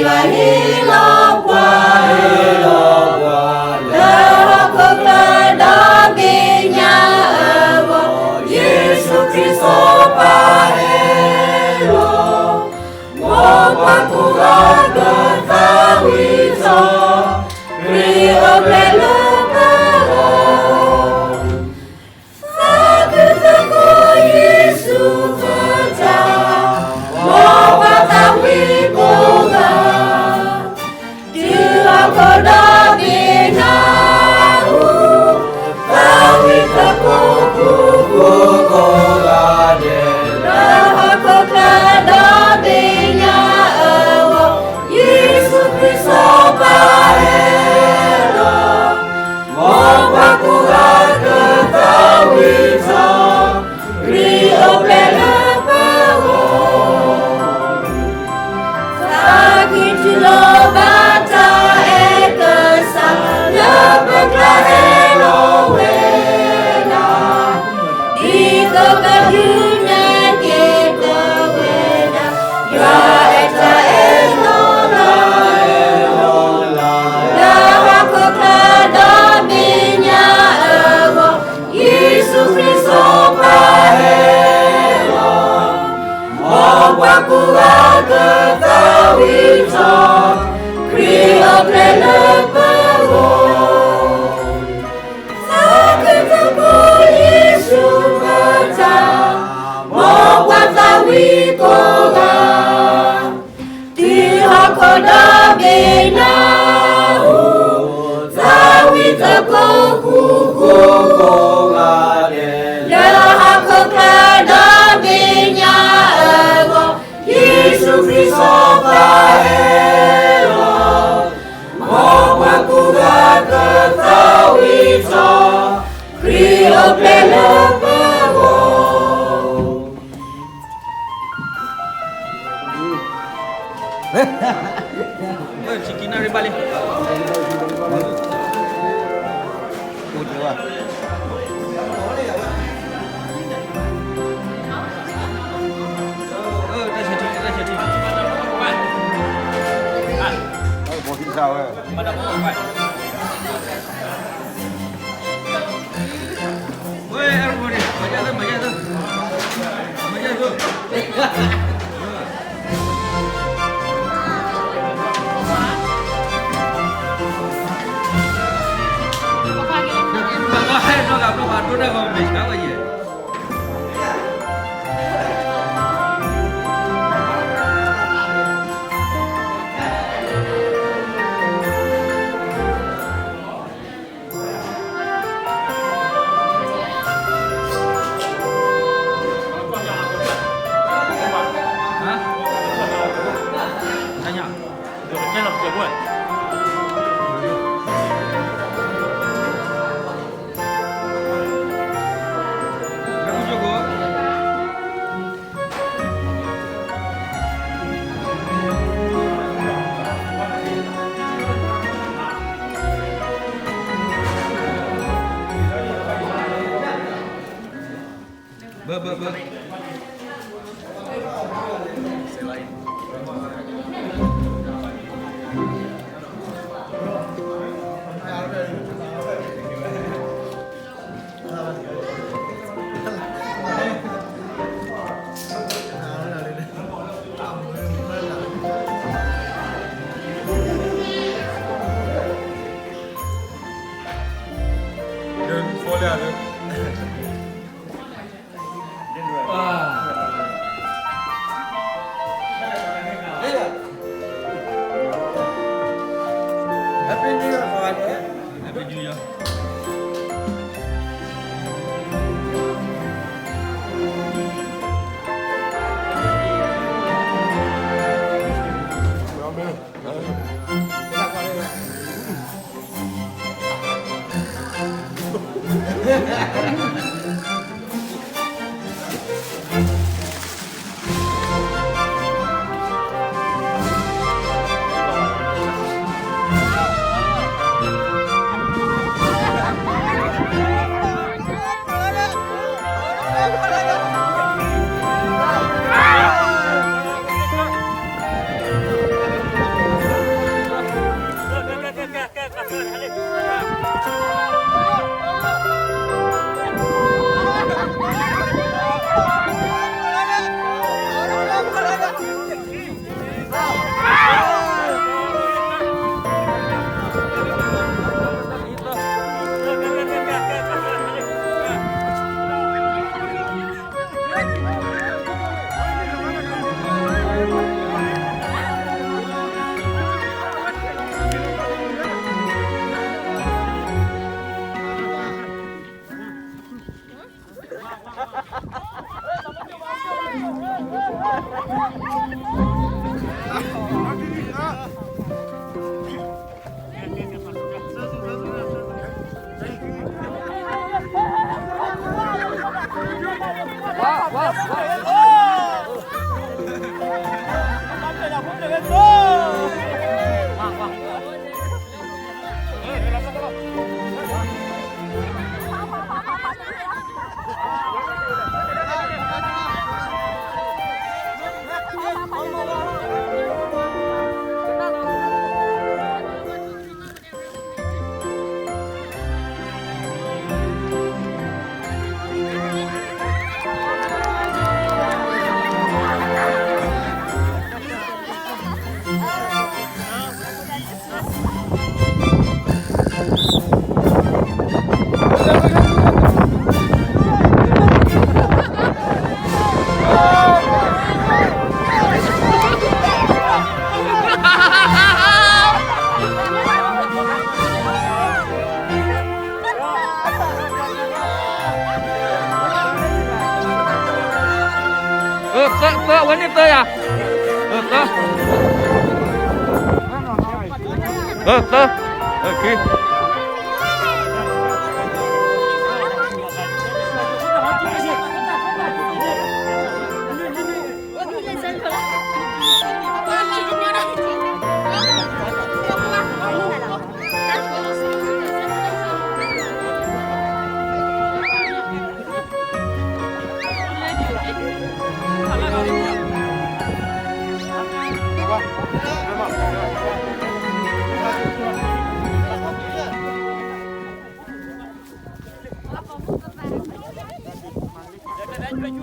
ဟ့ၣ်လီၤပှၤ, ဟ့ၣ်လီၤပှၤ, လၢဟီၣ်ခိၣ်ချၢဒီဘ့ၣ်ညါအဂီၢ်, ယ့ၣ်ၡူးခရံာ်စီၤပၤဟ့ၣ်လီၤ, မ်ပှၤကိးဂၤဒဲးသးဝံၣ်ထီၣ်, ခရံာ်အိၣ်ဖျဲၣ်လၢပဂီၢ် သးခုသကိးယ့ၣ်ၡူးခရံာ်တၢ်, မ်ပှၤသးဝံၣ်ကိးဂၤ, တုၤဟီၣ်ခိၣ်ဒီဘ့ၣ်နၢ်ဟူ, သးဝံၣ်သကိးဃူဃူကိးဂၤဒဲး, လၢဟီၣ်ခိၣ်ချၢဒီဘ့ၣ်ညါအဂီၢ်, ယ့ၣ်ၡူးခရံာ်စီၤပၤဟ့ၣ်လီၤ မ်ပှၤကိးဂၤဒဲးသးဝံၣ်ထီၣ်, ခရံာ်အိၣ်ဖျဲၣ်လၢပဂီၢ်, သးခုထူၣ်လိာ်ဘၣ်တၢ်အဲၣ်ကစၢ်, လၢပကျါဟ့ၣ်လီၤဝဲဒၣ်, ဒ်သိးကဒုးနဲၣ်က့ၤပဝဲဒၣ် ယွၤအတၢ်အဲၣ်လီၤလး, လၢဟီၣ်ခိၣ်ချၢဒီဘ့ၣ်ညါအဂီၢ်, ယ့ၣ်ၡူးခရံာ်စီၤပၤဟ့ၣ်လီၤ, မ်ပှၤကိးဂၤဒဲးသးဝံၣ်ထီၣ်, ခရံာ်အိၣ်ဖျဲၣ်လၢပဂီၢ် သးခုသကိးယ့ၣ်ၡူးခရံာ်တၢ်, မ်ပှၤသးဝံၣ်ကိးဂၤ, တုၤဟီၣ်ခိၣ်ဒီဘ့ၣ်နၢ်ဟူ, သးဝံၣ်သကိးဃူဃူကိးဂၤဒဲး, လၢဟီၣ်ခိၣ်ချၢဒီဘ့ၣ်ညါအဂီၢ်, ယ့ၣ်ၡူးခရံာ်စီၤပၤဟ့ၣ်လီၤ, မ်ပှၤကိးဂၤဒဲးသးဝံၣ်ထီၣ်, ခရံာ်အိၣ်ဖျဲၣ်လၢပဂီၢ် Chicken နၣ်ရံၣ်ဘၣ်လံ. အိၣ်တ့ၢ်ဘၣ်. တၢ်ဆၢထံ, တၢ်ဆၢထံ. အဖိသံစၢ်ဝဲ. ဝဲ everybody မၤယါသၢ မၤယါသၢ မၤယါသၢ. ဘၣ်ကီဟဲဒီးကဘျီဘၣ်ဒိတၢ်ဂီၤမ့ၢ်ကါဝဲယဲၢ်. ဘၢ ဘၢ ဘၢ. သၢ သၢ အဝဲန့ၣ်သၢယၤ, သၢ, သၢ, သၢ, အိၣ်လွံၢ်ဂၤလီ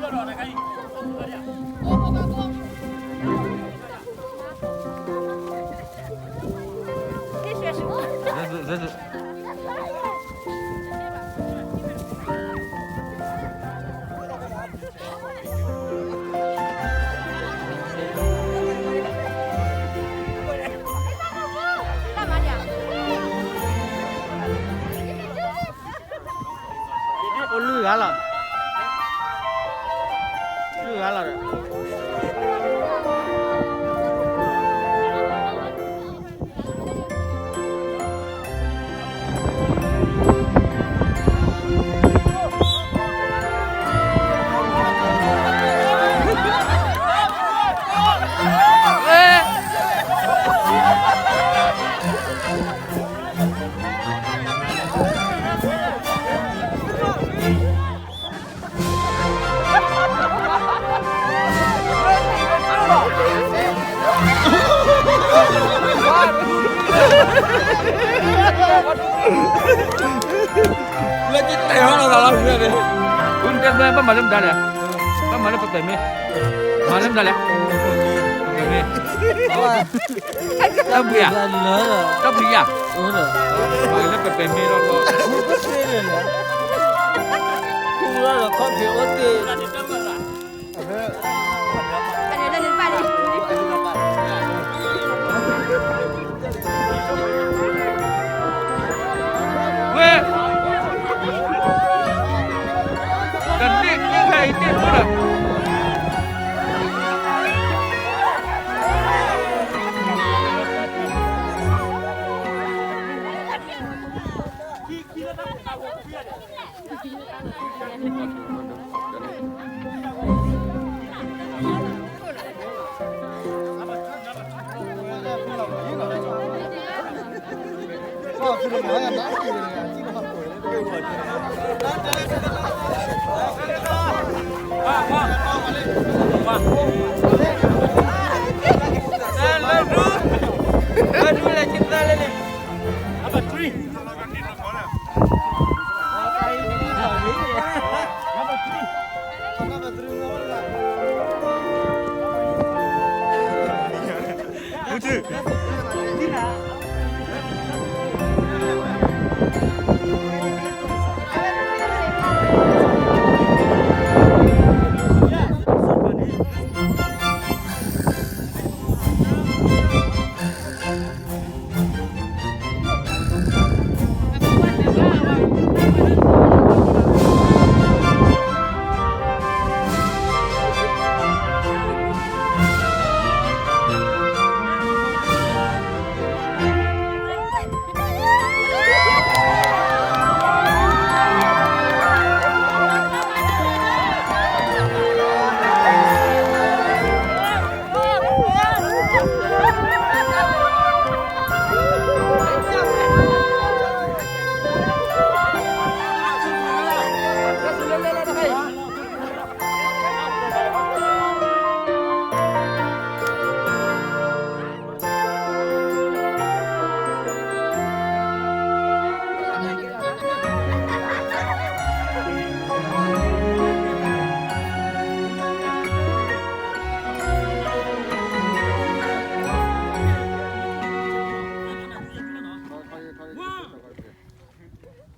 ၤ, လွံၢ်ဂၤလီၤဒီး လၢကတဲဟီၣ်လီၤသးလီၤန့ၣ်, ဘၣ်မၤလၢမတၤလဲၣ်, ဘၣ်မၤလၢပပဲာ်မ့ၢ်, မၤလၢမတၤလဲၣ်, ပဲာ်မ့ၢ်, တၢ်ဘှံးဧါ, တၢ်ဘှံးဧါ, မၤလၢပပဲာ်မ့ၢ်လီၤ, ခူၣ်လီၤဒီးခီၣ်ဖံးအိၣ်တ့ၢ် ဝဲ, တန့ၢ်ကျဲဖဲအံၤန့ၣ်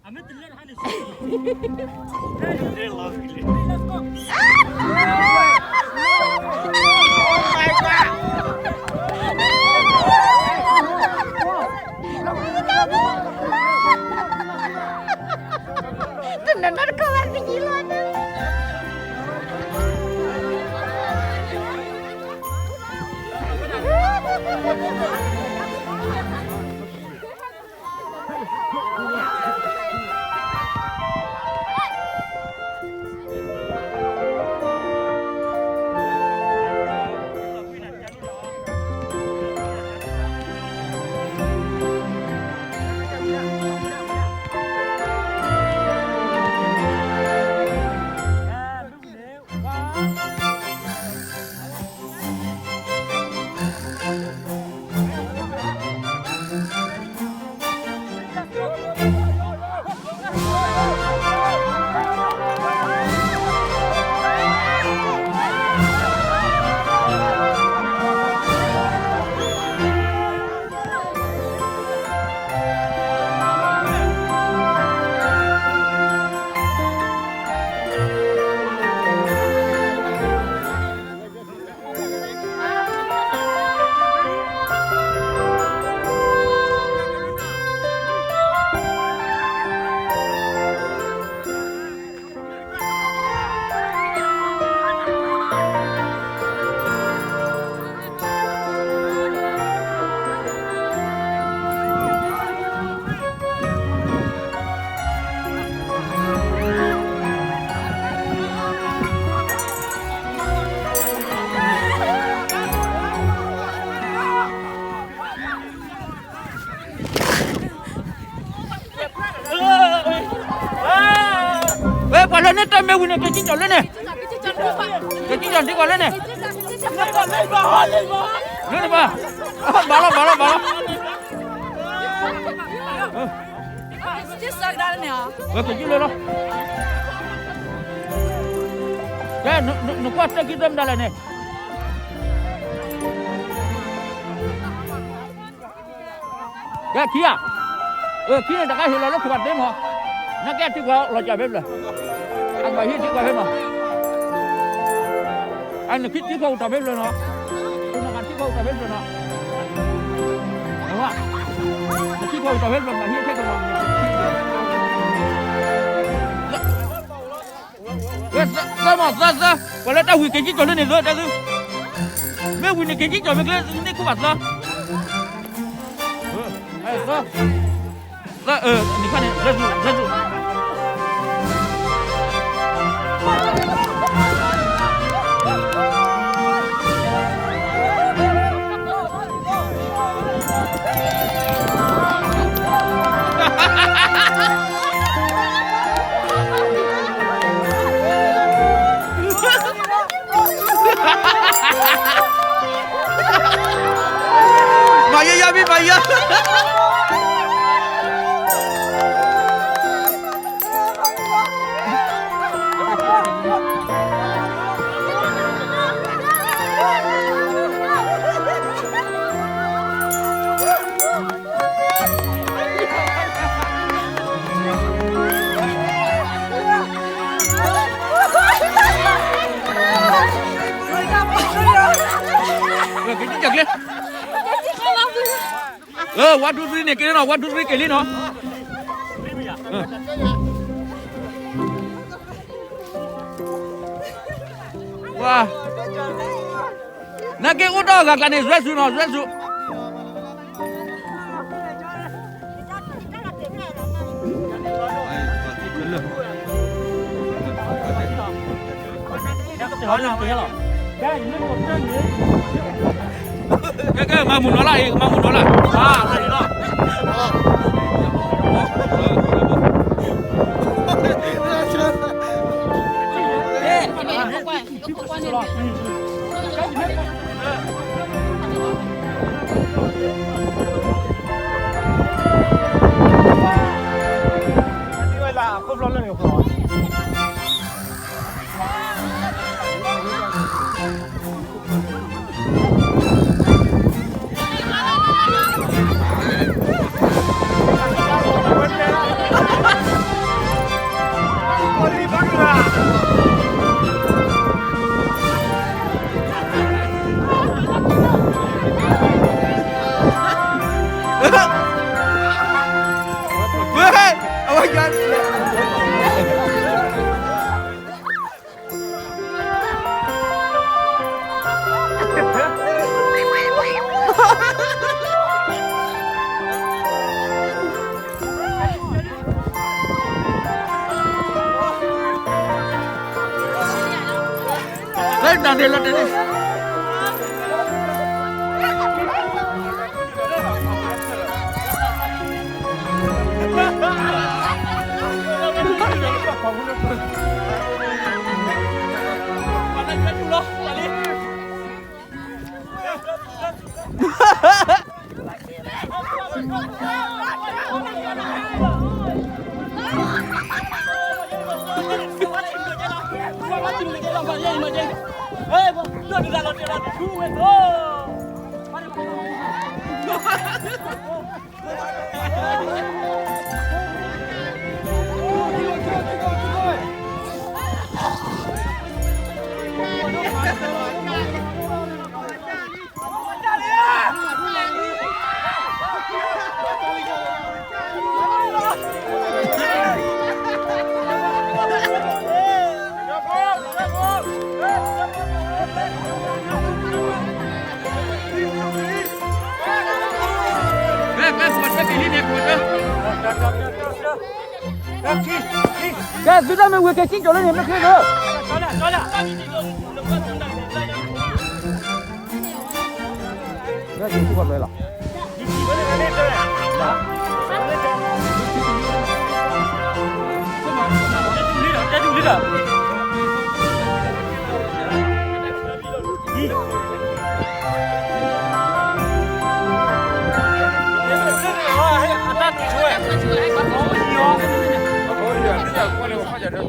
တနၤနီတခီဘၣ်ကယံၤလီၤ. ဝဲပှၤလၢန့ၣ်တၢ်မ့ၢ်ဝံၤန့ၣ် ကကံၣ်ကၠီၤလၢန့ၣ်, ကကံၣ်ကၠီၤထံကီၢ်လၢန့ၣ်, လၢန့ၣ်ဘၣ်, ဘၣ်လီၤ ဘၣ်လီၤ ဘၣ်လီၤ, ဝဲကကံၣ်လၢလီၤ, ကဲ နကွၢ်တၢ်ခံသၢမတၤလဲၣ်န့ၣ် ကဲခံဧါ, ခံန့ၣ် တၢ်ကဟ့ၣ်လီၤလၢခိၣ်ဘၣ်တ့မး, နကဲထံကီၢ်လီၤစၢ်ဖဲဖျၢၣ်, အဘၣ်ဟ့ၣ်ထံကီၢ်ဖဲမး, အနခံထံကီၢ်အိၣ်တၢ်ဖဲဖျၢၣ်နီၤ, နကထံကီၢ်အိၣ်တၢ်ဖဲဖျၢၣ်နီၤ, နထံကီၢ်အိၣ်တၢ်ဖဲဖျၢၣ် နဘၣ်ဟ့ၣ်ခဲကီၢ်မး, သၢမး သၢ သၢ, ပှၤလၢတၢ်ဝံၤက့ၤကံၣ်ကၠီၤလၢန့ၣ်သၢ တၢ်သု, မ့ၢ်ဝံၤန့ၣ်က့ၤကံၣ်ကၠီၤမ့ၢ်ကျဲန့ၣ်ခိၣ်ဘၣ်သၢ, သၢ, သၢ, နခါန့ၣ် သၢသု သၢသု မၤယဲယါမံ မၤယဲ, ကက့ၤကျဲ, one two three န့ၣ် က့ၤလံနီၤ, one two three က့ၤလံနီၤ. နက့ၤအိၣ်ဒီးအဂၤကျါန့ၣ် ရွဲၣ်ဆူနီၤ ရွဲၣ်ဆူ, ကဲ ကဲ မၤမုာ်နီၤလၢအံၤ မၤမုာ်နီၤလၢ, အါ, လၢအံၤလီၤ. လၢတၢ်ဒ့ၣ်လီၤတၢ်ဒ့ၣ် ကဲ သုတၢ်မ့ၢ်ဝံၤက့ၤစံၣ်ကၠီၤလၢန့ၣ် မ့ၢ်ချ့လၢ လၢက့ၤသူၣ်ဘၣ်လီၤ အၢ ဒီးပှၤလဲၤထၢလၢာ်ကၠီလံလီၤန့ၣ် လၢအသုလၢလၢ ယ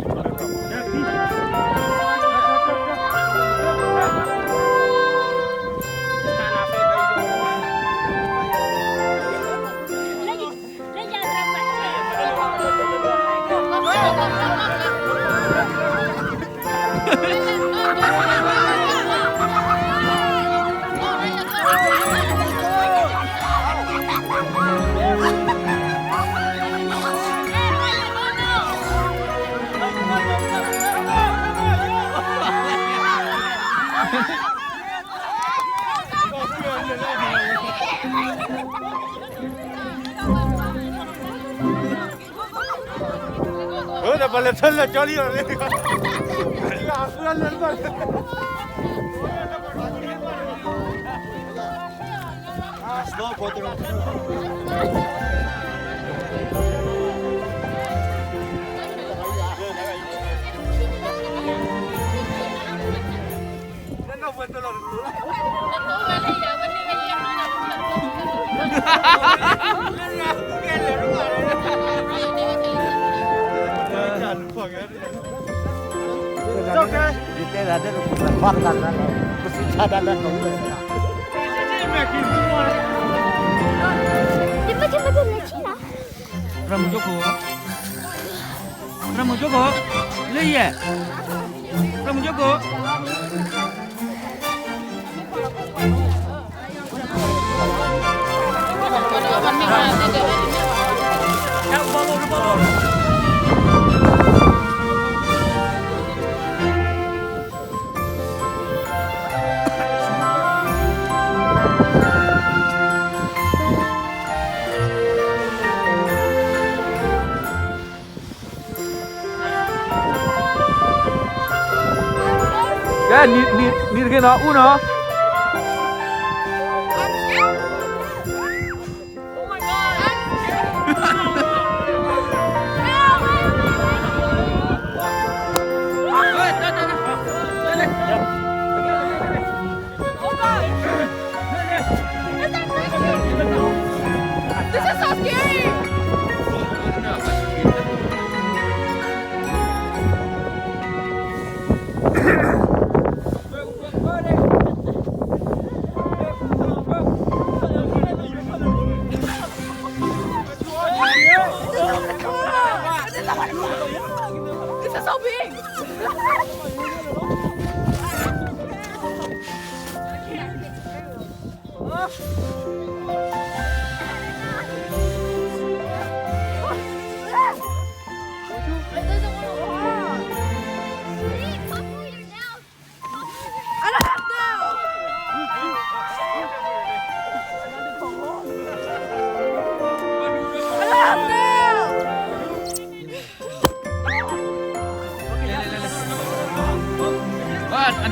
တဲဒၣ်တဲလၢပှၤခွါတဂၤလၢ်လၢ် ပစံးဆါဒၣ်လၢ်လၢ် ရမုၢ်ကၠိခိၣ် ရမုၢ်ကၠိခိၣ် လၢယဲၢ် ရမုၢ်ကၠိခိၣ် ကဲ နံၤတဂ့ၤနီၤ အူနီၤ. This is so scary!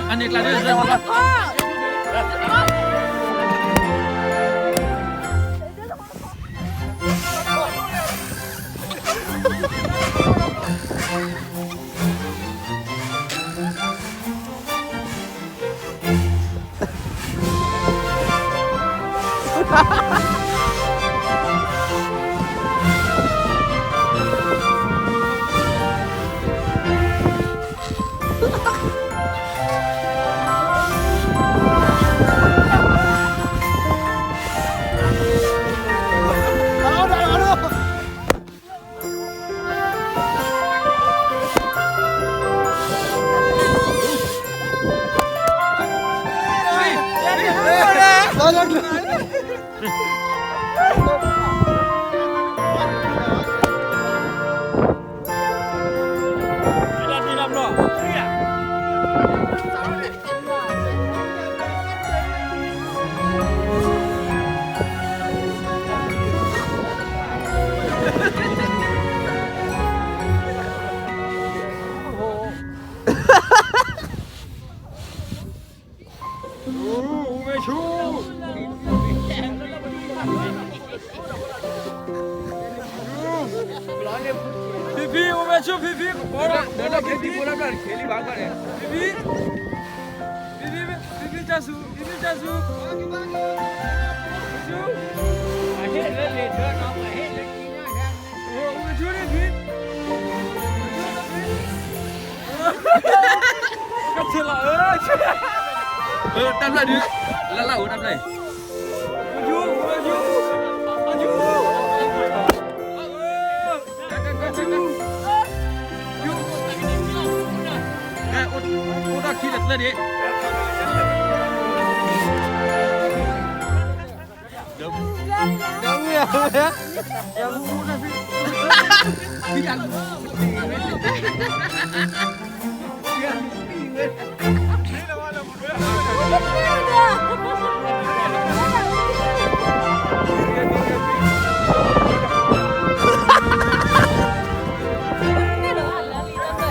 အန့ၣ်ကျါဒ် ဖံဖံ အိၣ်ဝဲဆူဖံဖံ, ဖံဖံ, ဖံဖံ, ဖံဖံတၢ်ဆူ, ဖံဖံတၢ်ဆူ, ဆူ, အိၣ်ဝဲဆူန့ၣ်ဖံ, ကဆ့လီၤ, တၢ်ဖျၢၣ်ဒုး, လၢလၢအိၣ်တၢ်ဖျၢၣ်, အိၣ်တၢ်ခံတဖျၢၣ်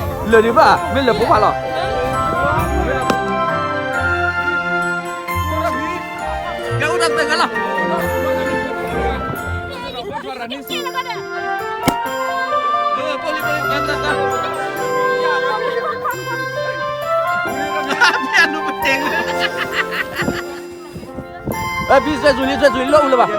ဒံး လၢာ်ဒံးဘၣ် မ့ၢ်လၢာ်ဖိဖးလီၤ, ကဲအိၣ်တၢ်သၢဂၤလီၤ. ဖံစွဲၣ်စူၤလံ စွဲၣ်စူၤလံ လၢအူလၢၤဘၣ်.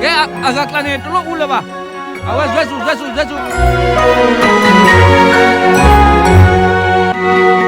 ကဲ အဂၤကျါန့ၣ် တလိၣ်အူလၢၤဘၣ်. အဝဲစွဲၣ်စူၤ စွဲၣ်စူၤ စွဲၣ်စူၤ.